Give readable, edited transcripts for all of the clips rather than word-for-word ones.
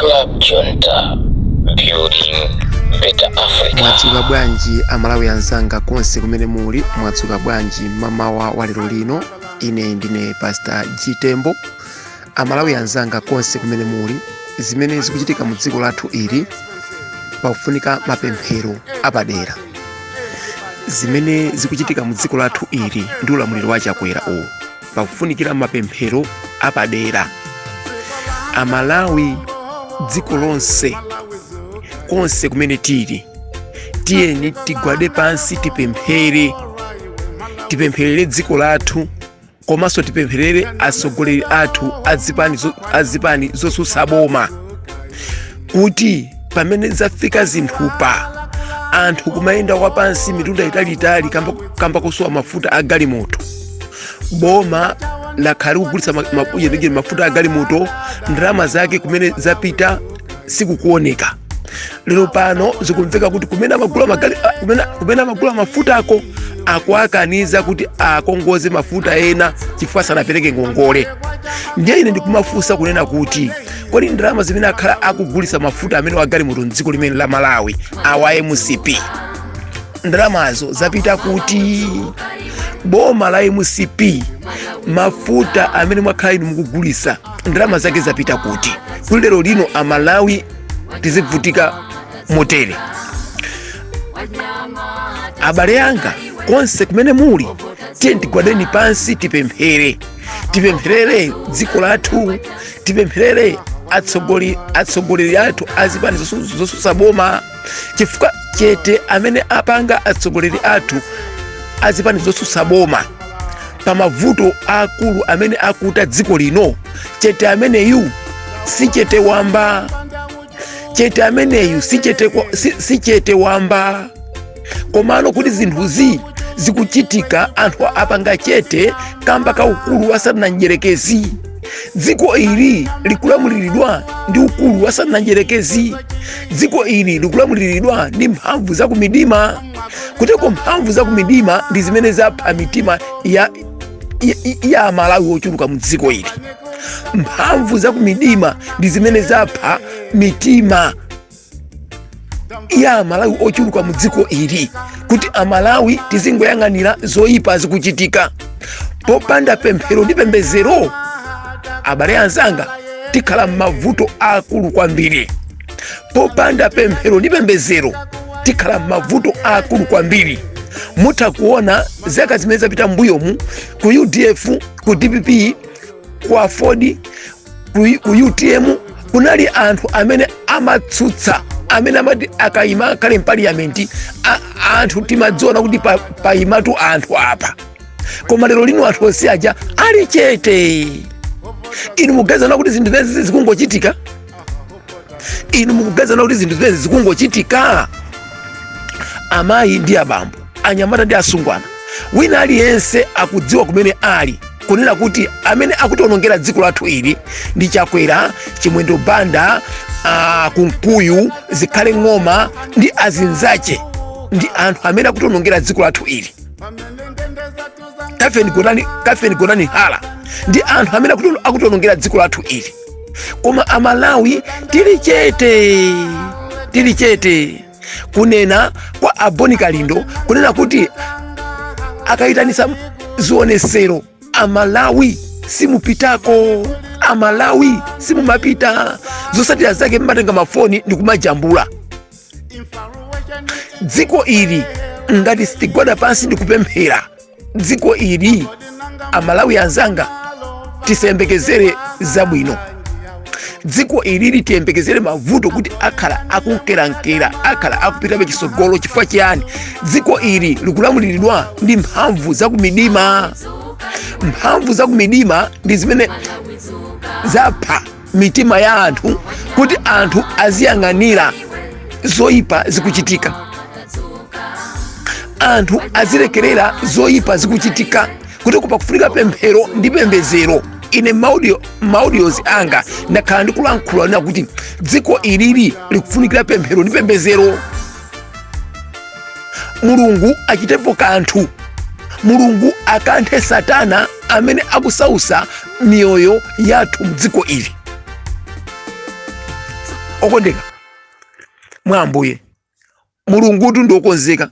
Club Junta, building better Africa. Mwadzuka bwanji Amalawi anzanga konse kumene muli? Mwadzuka bwanji mamawa wa lero lino? Ine ndine Pastor G Tembo. Amalawi anzanga konse kumene muli, zimene zikuchitika mu dziko lathu ili pakufunika mapemphero apadera. Zimene zikuchitika mu dziko lathu ili ndi ulamuliro wa Chakwera uwu, pakufunikira mapemphero apadera. Amalawi dziko lonse konse kumene tili, tiyeni tigwade pansi, tipemphere, tipempherere dziko lathu, komanso tipempherere atsogoleri athu azipani zotsutsa boma, kuti pamene zafika zinthupa, anthu kumayenda wapansi mitunda italiitali kamba kosowa mafuta a galimoto. Boma lakhala likugulitsa mafuta a galimoto, ndalama zake kumene zapita sikukuoneka. Lero pano zikumveka kuti kumene amagula mafuta ako akuakaniza kuti akongoze mafuta ena chifukwa sanapereke ngongole. Ndiye ine ndikumafunsa kunena kuti kodi ndalama zimene akhala akugulitsa mafuta amene wa galimoto mdziko limene la Malawi awa MCP, ndalamazo zapita kuti? Boma la MCP, mafuta amene mwakhala inu mukugulitsa, ndalama zake zapita kuti, kuti lero lino Amalawi tizivutika motere? Abale anga konse kumene muli, tiye tigwadeni pansi, tipemphere, tipempherere dziko lathu, tipempherere atsogoleri athu azipani zotsutsa boma, chifukwa chete amene apanga atsogoleri athu azipani zotsutsa boma pa mavuto akulu amene akuta dziko lino, chete ameneyu si chete wamba, chete ameneyu si chete wamba. Komano kuti zinthuzi zikuchitika, anthu apanga chete kamba ka ukulu wa Satana mdierekezi. Dziko ili likulamuliridwa ndi ukulu wa Satana mdierekezi. Dziko ili likulamuliridwa ndi mphamvu za kumidima. Kuteko mphamvu za kumidima ndi zimene zapha mitima ya Amalawi ochuluka mu dziko ili. Mphamvu za kumidima ndi zimene zapha mitima ya Amalawi ochuluka mu dziko ili, kuti Amalawi tizingoyang'anira zoyipa zikuchitika popanda pemphero ndi pembedzero. Abale anzanga, tikhala m'mavuto akulu kwambiri. Popanda pemphero ndi pembedzero tikhala m'mavuto akulu kwambiri. Mutha kuona zaka zimene zapita m'mbuyomu, ku UDF, ku DPP, ku AFORD, ku UTM, kunali anthu amene amatsutsa, amene amati akayima kale mpaliyamenti, anthu timadziona kuti payimatu anthu apa. Koma lero lino anthu onse aja ali chete. Inu mukuganiza kuti zinthu zimenezi zikungochitika? Inu mukuganiza kuti zinthu zimenezi zikungochitika? Amayi ndi abambo, anyamata ndi asungwana, wina aliyense akudziwa kumene ali, kunena kuti amene akutionongera dziko lathu ili ndi Chakwera, Chimwendo Banda, Kunkuyu, Zikhale Ng'oma ndi azinzache, ndi anthu amene akutionongera dziko lathu ili. Kafeni Gonani Hala ndi anthu amene akutionongera dziko lathu ili. Koma Amalawi tili chete, tili chete. Kunena kwa Aboni Kalindo kunena kuti akayitanisa zionesero, Amalawi simupitako, Amalawi simumapita. Zotsatira zake mmatenga mafoni ndi kumajambula. Dziko ili ngati sitigwada pansi ndi kupemphera, dziko ili Amalawi anzanga tisayembekezere zabwino. Dziko ilili tiyembekezere mavuto kuti akhala akunkerankera, akhala akupitabe chisogolo. Chifukwa chiyani? Dziko ili likulamuliridwa ndi mphamvu zakumidima. Mphamvu zakumidima ndi zimene zapha mitima ya anthu, kuti anthu aziyang'anira zoyipa zikuchitika, anthu azilekerera zoyipa zikuchitika, kuti pakufunika pemphero ndi pembedzero. Ine maudios anga ndakhala ndikulankhula na kuti dziko ilili likufunikira pemphero ndi pembedzero. Mulungu achitepo kanthu, Mulungu akanthe Satana amene akusausa miyoyo yathu mdziko ili. Okondeka mwa Ambuye, Mulungutu ndiokonzeka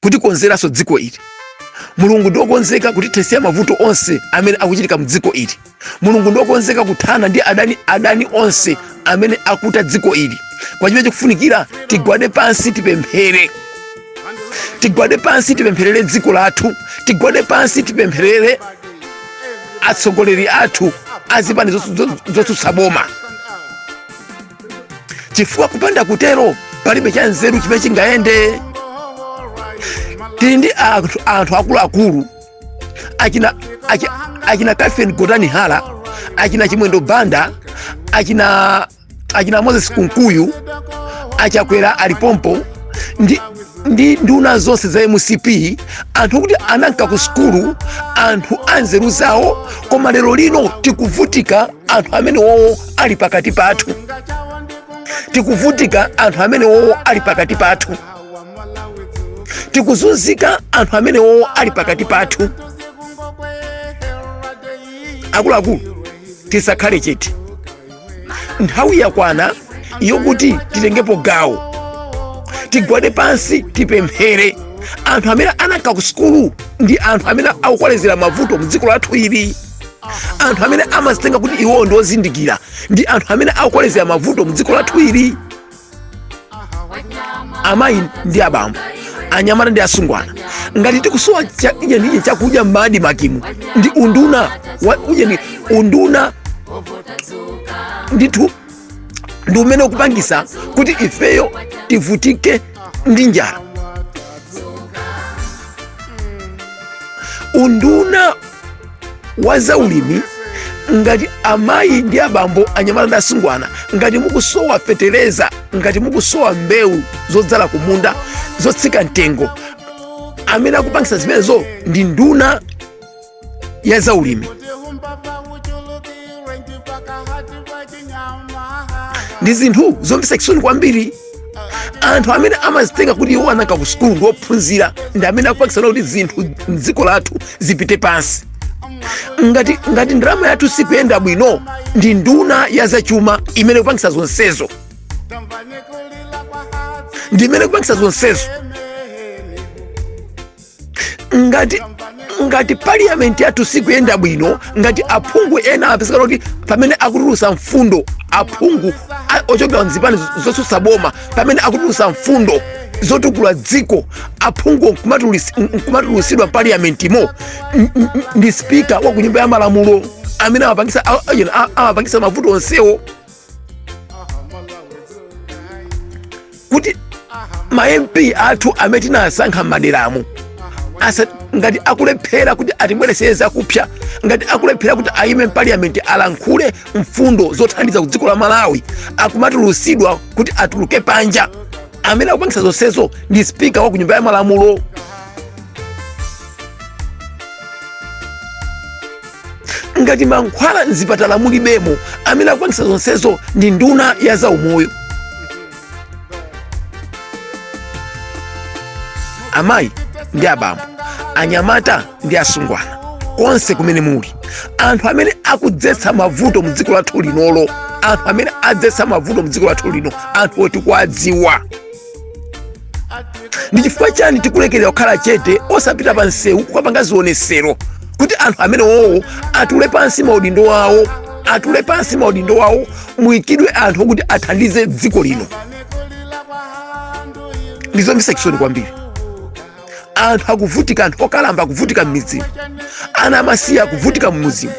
kutikonzeranso dziko ili. Mulungu ndiokonzeka kutithetsera mavuto onse amene akuchitika mdziko ili. Mulungu ndiokonzeka kuthana ndi adani onse amene akuta dziko ili. Kwa chimene chikufunikira, tigwade pansi tipemphere. Tigwade pansi tipempherere dziko lathu. Tigwade pansi tipempherere atsogoleri athu azipani zotsutsa boma, chifukwa kupanda kutero palibe cha nzeru chimene chingayende. Tili ndi anthu akuluakulu achina Catherine Gotani Hala, achina Chimwendo Banda, achina Moses Kunkuyu, achakwera alipompo ndi nduna zonse za MCP, anthu kuti ananka ku sukulu, anthu anzeru zawo, koma lero lino tikuvutika anthu amene wowo ali pakati pathu. Tikuvutika anthu amene wowo ali pakati pathu. Tikuzunzika anthu amene wowo ali pakati pathu. Akuluakulu, tisakhale chete. Nthawi yakwana yokuti titengepo gawo. Tigwade pansi tipemphere. Anthu amene ananka ku sukulu ndi anthu amene akukwalezera mavuto mdziko lathu ili. Anthu amene amazitenga kuti iwowo ndi ozindikira ndi anthu amene akukwalezera mavuto mdziko lathu ili. Amayi ndi abambo, anyamata ndi asungwana, ngati tikusowa ije chakudya m'madi makimu ndi unduna wa uje ndi unduna ndithu ndi umene ukupangisa kuti ifeyo tivutike ndi njala. Unduna wa zaulimi, ngati amayi ndi abambo, anyamata ndi asungwana, ngati mukusowa fetereza, ngati mukusowa mbewu zodzala kumunda zotsika mtengo, amene akupangisa zimenezo ndi nduna ya zaulimi. Ndi zinthu zomvetsa chisoni kwambiri. Anthu amene amazitenga kuti iwo ananka ku sukulu ndi ophunzira ndi amene akupangisa kuti zinthu mdziko lathu zipite pansi. Ngati ndalama yathu sikuyenda bwino, ndi nduna ya zachuma imene kupangisa zonsezo. Ndi imene kupangisa zonsezo. Ngati parliament yathu sikuyenda bwino, ngati aphungu ena apezeka kuti pamene akutulutsa mfundo, aphungu ochokera mzipani zotsutsa boma pamene akutulutsa mfundo zotukula dziko, aphungu nkumatulutsidwa parliamentimo ndi speaker wa ku nyumba ya malamulo amene amapangisa mavuto onsewo. Kuti ma MP athu amene tinasankha m'maderamo ngati akulephera kuti atibweretsere zakupsa, ngati akulephera kuti ayime m'parliament alankhule mfundo zothandiza ku dziko la Malawi, akumatulutsidwa kuti atuluke panja. Amene akupangisa zonsezo ndi speaker wa ku nyumba ya malamulo. Ngati mankhwala mzipatala mulibemo, amene akupangisa zonsezo ndi nduna ya zaumoyo. Amayi ndi abambo, anyamata ndi asungwana, konse kumene muli, anthu amene akudzetsa mavuto mdziko lathu linolo, anthu amene adzetsa mavuto mdziko lathu lino, anthu oti kuwadziwa. Ndi chifukwa chani tikulekerera kukhala chete, osapita pa msewu kukapanga zionesero kuti anthu amene wowo atule pansi maudindo awo, atule pansi maudindo awo, muyikidwe anthu okuti athandize dziko lino. Ndizomvetsa chisoni kwambiri. Anthu akuvutika, anthu okalamba akuvutika m'midzimu, ana amasiye akuvutika m'muzimu,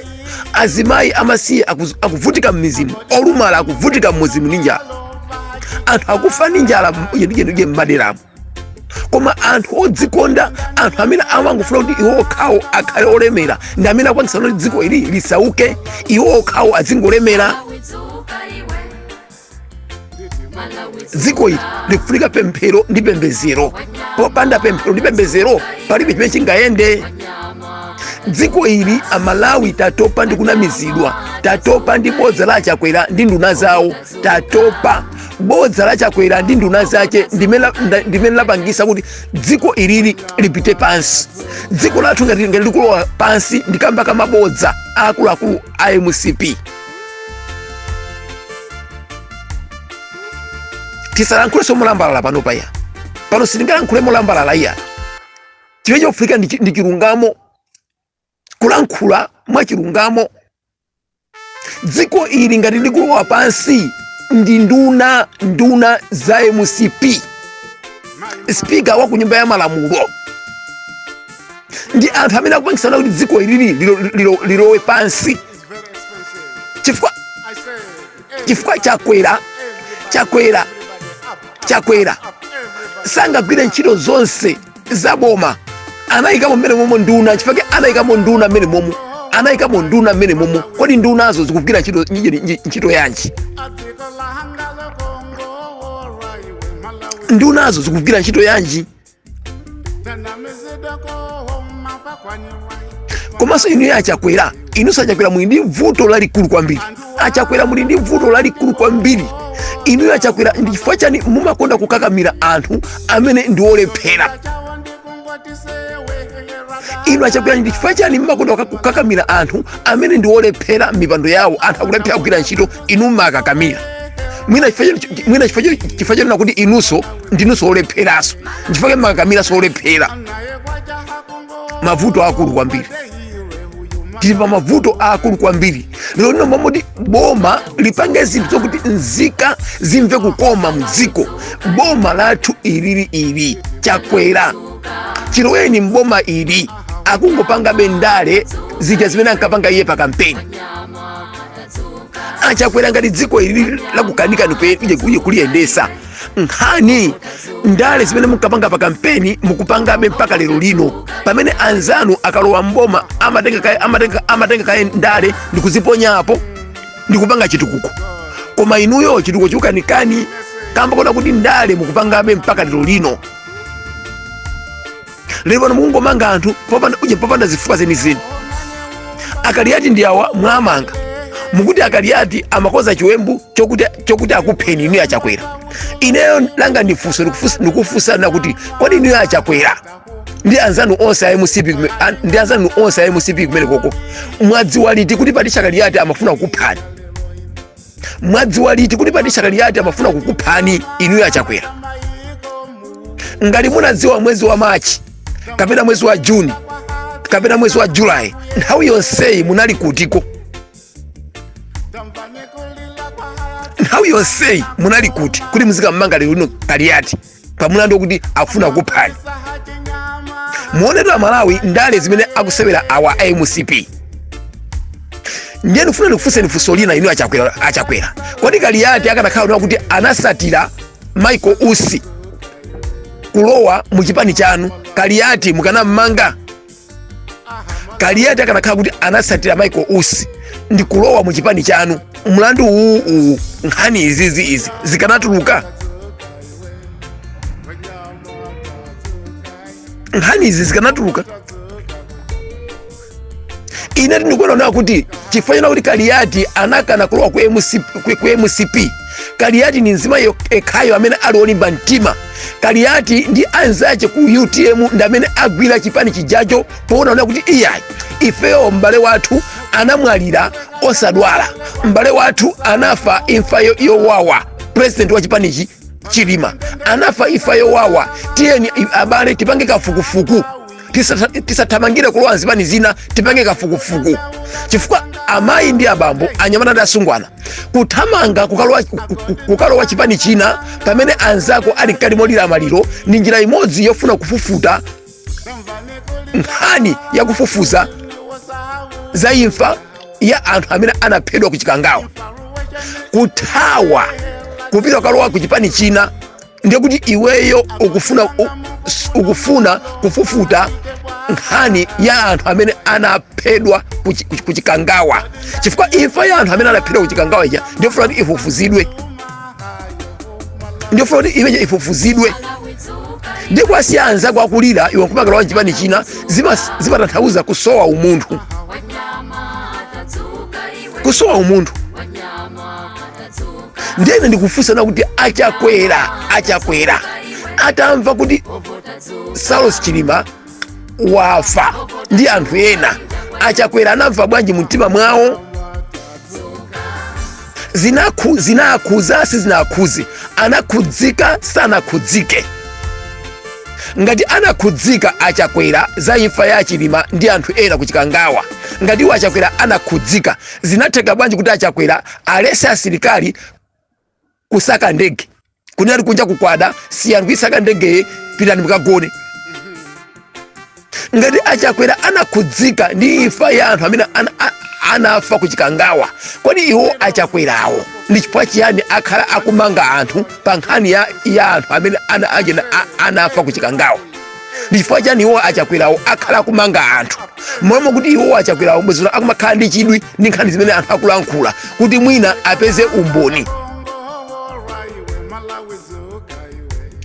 azimayi amasiye akuvutika m'mizimu, olumala akuvutika m'muzimu ndi njala, anthu akufa ndi njala m'maderamo. Koma anthu odzikonda, anthu amene amangofuna kuti iwo okhawo akhale olemera, ndi amene akupangisa kuti dziko ili lisauke, iwo okhawo azingolemera. Dziko ili likufunika pemphero ndi pembedzero. Popanda pemphero ndi pembedzero palibe chimene chingayende. Dziko ili Amalawi tatopa ndi kunamizidwa, tatopa ndi bodza la Chakwera ndi nduna zawo, tatopa bodza la Chakwera ndi nduna zake ndimene lapangisa kuti dziko ilili lipite pansi. Dziko lathu ngati likulowa pansi ndi kamba ka mabodza akuluakulu a MCP. Tisalankhule molambalala pano paya. Pano sitingalankhule molambalala iya. Chimene chofunika ndi chilungamo, kulankhula mwa chilungamo. Dziko ili ngati likulowa pansi ndi nduna za MCP, speaker wa ku nyumba ya malamulo ndi anthu amene akupangitsana kuti dziko ilili lilowe pansi, chifukwa Chakwera sangagwire ntchito zonse za boma. Anayikamo mmene momwe nduna, chifukwa anayikamo nduna mmene momwe, anayikamo nduna mmene momwe. Kodi ndunazo zikugwira ntchito yanji? Ndunazo zikugwira ntchito yanji? Komanso inu aChakwera, inu saChakwera muli ndi vuto lalikulu kwambiri. AChakwera muli ndi vuto lalikulu kwambiri. Inu aChakwera, ndi chifukwa chani mumakonda kukakamira anthu amene ndi olephera? Inu aChakwera, ndi chifukwa chani mumakonda kukakamira anthu amene ndi olephera mipando yawo? Anthu akulephera kugwira ntchito, inu mumakakamira. Mwina chifukwa chonena kuti inunso ndinunso olepheraso, chifukwa mumakakamiranso olephera. Mavuto akulu kwambiri, tili pa mavuto akulu kwambiri lero lino. Momoti boma lipange zinthu zokuti nzika zimve kukoma mdziko. Boma lathu ilili ili Chakwera chiloweni mboma ili akungopanga bendale zija zimene ankapanga iye pa kampeni. AChakwera ngati dziko ili lakukanika kuliyendesa, nkhani ndale zimene munkapanga pa kampeni mukupangabe mpaka lero lino, pamene anzanu akalowa mboma amatenga kaye ndale ndikuziponyapo ndikupanga chitukuko. Koma inuyo chitukuko chikukanikani kamba kona kuti ndale mukupangabe mpaka lero lino. Lero pano mukungomanga anthu popanda zifukwa zenizeni. Akaliati ndi awa mwamanga, mukuti Akaliati amakoza chiwembu chokuti akupheni inu aChakwera. Ineyo langa ndifunso ndikufunsana kuti kodi inu aChakwera ndi anzanu onse a MCP, ndi anzanu onse a MCP kumene koko, mwadziwa liti kuti Patricia Kaliati amafuna kukuphani? Mwadziwa liti kuti Patricia Kaliati amafuna kukuphani inu aChakwera? Ngati munadziwa mwezi wa Machi kapena mwezi wa Juni kapena mwezi wa Julayi, nthawi yonseyi munali kutiko? Nthawi yonseyi munali kuti kuti muzikamanga lero lino Kaliati pamulandu kuti afuna kuphani? Muonedwa Malawi ndale zimene akusewera awa a MCP. Ndiye ndikufuna ndikufunseni funso lina inu aChakwera. Kodi Kaliati akanakhala kuti anasatira Michael Usi kulowa muchipani chanu, Kaliati mukanam'manga? Kaliati akanakhala kuti anasatira Michael Usi ndi kulowa muchipani chanu, mlandu uwu nkhani izizi zikanatuluka? Nkhani izi zikanatuluka? Ine ndikuona kuti chifukwa kuti Kaliati anakana kulowa ku MCP. Kaliati ni nzima yekhayo amene ali olimba mtima. Kaliati ndi anzache ku UTM ndi amene agwira chipani chijacho poona kuti iyayi, ifeyo m'bale wathu anamwalira osadwala, m'bale wathu anafa imfa yowawa, president wa chipanichi Chilima anafa imfa yowawa. Tiyeni abale tipange kafukufuku, tisathamangire kulowa nzipani zina, tipange kafukufuku. Chifukwa amayi ndi abambo, anyamata ndi asungwana, kuthamanga kukalowa chipani china pamene anzako ali mkati molira maliro ndi njira imodzi yofuna kufufuta nkhani yakufufuza za imfa ya anthu amene anaphedwa ku Chikangawa. Kuthawa kupita kukalowa ku chipani china ndiye kuti iweyo ukufuna kufufuta nkhani ya anthu amene anaphedwa ku Chikangawa. Chifukwa imfa ya anthu amene anaphedwa ku Chikangawa ija ndiyofuna kuti ifufuzidwe, ndiyofuna kuti imeje ifufuzidwe. Ndiye kwasiya anzako akulira iwe nkumakalowa chipani china, zimatanthauza kusowa umunthu, kusowa umunthu. Ndiye ndikufunsana kuti aChakwera atamva kuti Saulos Chilima wafa ndi anthu ena, aChakwera anamva bwanji mumtima mwawo? Zinakhuza sizinakhuze, anakhudzika sanakhudzike. Ngati anakhudzika achakwera za imfa ya Chilima ndi anthu ena kuchikangawa, ngati iwo achakwera anakhudzika, zinatheka bwanji kuti achakwera alese asilikali kusaka ndege? Kunali kunja kukwada, siyani kuisaka ndegeye, pitani mukagone. Ngati achakwera anakhudzika ndi imfa ya anthu amene anafa kuchikangawa, kodi iwo achakwerawo ndi chifukwa chiyani akhala akumanga anthu pa nkhani ya anthu amene anafa kuchikangawa? Ndi chifukwa chiyani iwo achakwerawo akhala akumanga anthu momwe kuti iwo achakwerawo bwezino akumakhala ndi chidwi ndi nkhani zimene anthu akulankhula kuti mwina apeze umboni?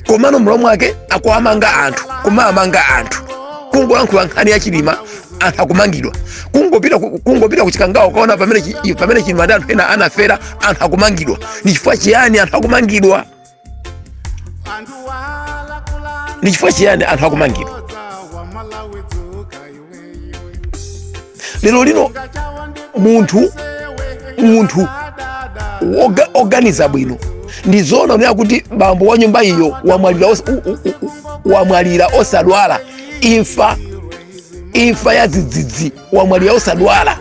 Komano mlomo mwake akuamanga anthu, kumamanga anthu, kungolankhula nkhani ya Chilima anthu akumangidwa, kungopita kuchikangawa kaona pamene Chilima ndi anthu ena anafera, anthu akumangidwa. Ndi chifukwa chiyani anthu akumangidwa? Ndi chifukwa chiyani anthu akumangidwa? Lero lino munthu oganiza bwino ndi zoona kunena kuti bambo wa nyumba iyo wamwalira osadwala, imfa ya dzidzidzi, wamwalira osadwala.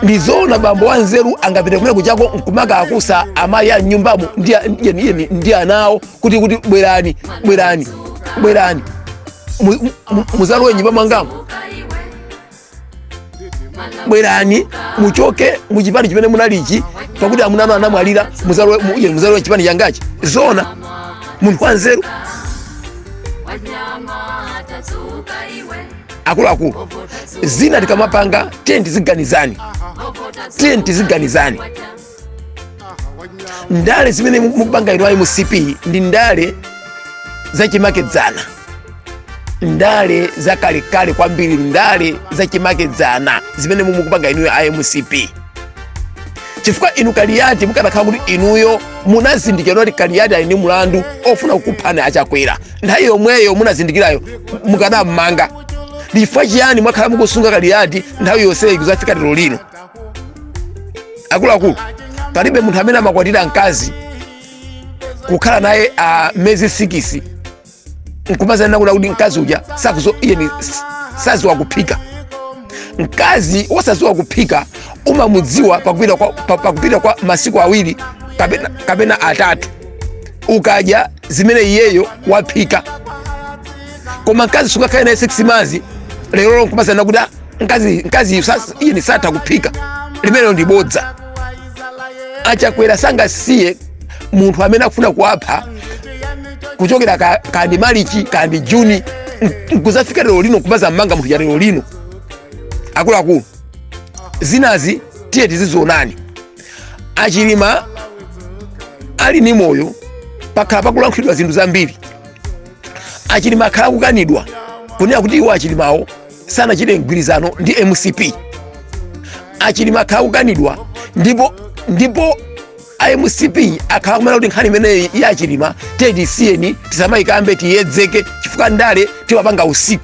Ndi zoona bambo wa nzeru angapite kumene kuchako nkumaka akusa amayi a nyumbamo ndi anawo kuti bwerani bwerani bwerani muzalowe nyumba mwangamo, bwerani muchoke muchipani chimene munalichi pakuti amunano anamwalira, muzalowe chipani changachi. Zoona munthu wa nzeru? Akuluakulu, zina tikamapanga tiye tiziganizani, tiye tiziganizani. Ndale zimene mukupanga inu a MCP ndi ndale zachimakedzana, ndale zakalekale kwambiri, ndale zachimakedzana zimene mukupanga inuyo a MCP. Chifukwa inu Kaliyati mukanakhala kuti inuyo munazindikira kuti Kaliyati ali ndi mulandu ofuna kukuphani achakwera, nthawi yomweyo munazindikirayo mukanam'manga. Ndi chifukwa chiyani mwakhala mukusunga Kaliyati nthawi yonseyi kuzafika lero lino? Akuluakulu, palibe munthu amene amakwatira mkazi kukhala naye miyezi 6 nkumazanena kuti mkazi uja saziwa kuphika. Mkazi wosaziwa kuphika umamudziwa pakupita kwa masiku awiri kapena atatu, ukadya zimene iyeyo waphika. Koma mkazi sungakhale naye 6 months lero nkumazanena kuti mkazi iye satha kuphika, limenelo ndi bodza. Achakwera sangasiye munthu amene akufuna kuwapha kuchokera kandi Marichi kandi Juni nkuzafika lero lino kumaza mmanga munthu ya lero lino. Akuluakulu, zinazi tiye tizizionani. Achilima ali ni moyo pakhala pakulankhulidwa zinthu zambiri. Achilima akhala kukanidwa kunena kuti iwo achilimawo sanachite mgwirizano ndi MCP. Achilima akhala kukanidwa ndipo MCP akhala kumana kuti nkhani imeneyi ya Achilima tiye tisiyeni, tisamayikambe, tiyedzeke chifukwa ndale tiwapanga usiku.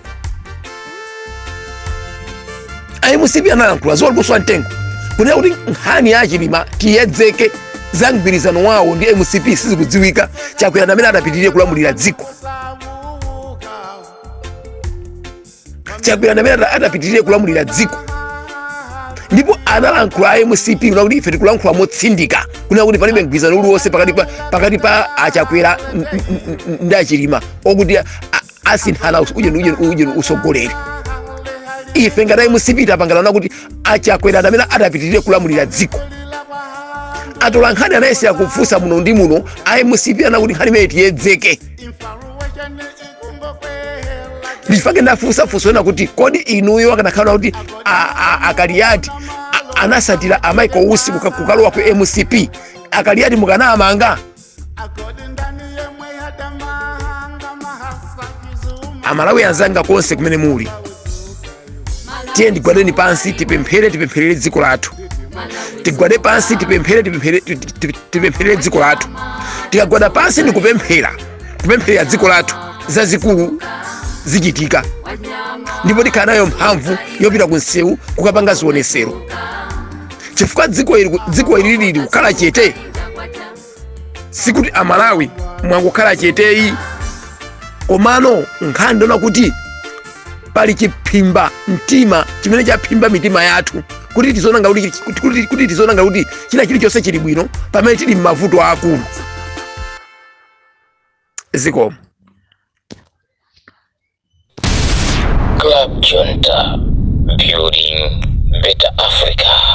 MCP analankhula zoli kuswa mtengo kunena kuti nkhani ya Achilima tiyedzeke, za mgwirizano wawo ndi MCP sizikudziwika. Chakwera amene adapitirire kulamulira dziko, Chakwera amene adapitirire kulamulira dziko. Ndipo analankhula a MCP kuti ife tikulankhula motsindika kunena kuti palibe mgwirizano uliwonse pakati pa achakwera ndi Achilima okuti asinthana uje usogoleri. Ife ngati MCP tapangana kuti achakwera amene adapitirire kulamulira dziko. Atola nkhani anayesera kufunsa muno ndi muno, a MCP anakuti nkhani imene tiyedzeke. Ndifake ndafunsa funso ena kuti kodi inuyo akanakhala kuti Akaliyati anasatira a Michael Usi kukalowa ku MCP, Akaliyati mukanamanga? Amalawi anzanga konse kumene muli, tiye ndigwadeni pansi tipemphere, tipempherere dziko lathu. Tigwade pansi tipemphere, tipempherere dziko lathu. Tikagwada pansi ndi kupemphera, kupempherera dziko lathu, zazikulu zichitika ndipo tikhala nayo mphamvu yopita ku msewu kukapanga zionesero. Chifukwa dziko ili lili kukhala chete, sikuti Amalawi mwangokhala cheteyi, komano nkhani ndiona kuti pali chiphimba mtima chimene chaphimba mitima yathu kuti tizonanga kuti china chilichonse chili bwino pamene tili m'mavuto akulu. Zikomo. Club Junta, building better Africa.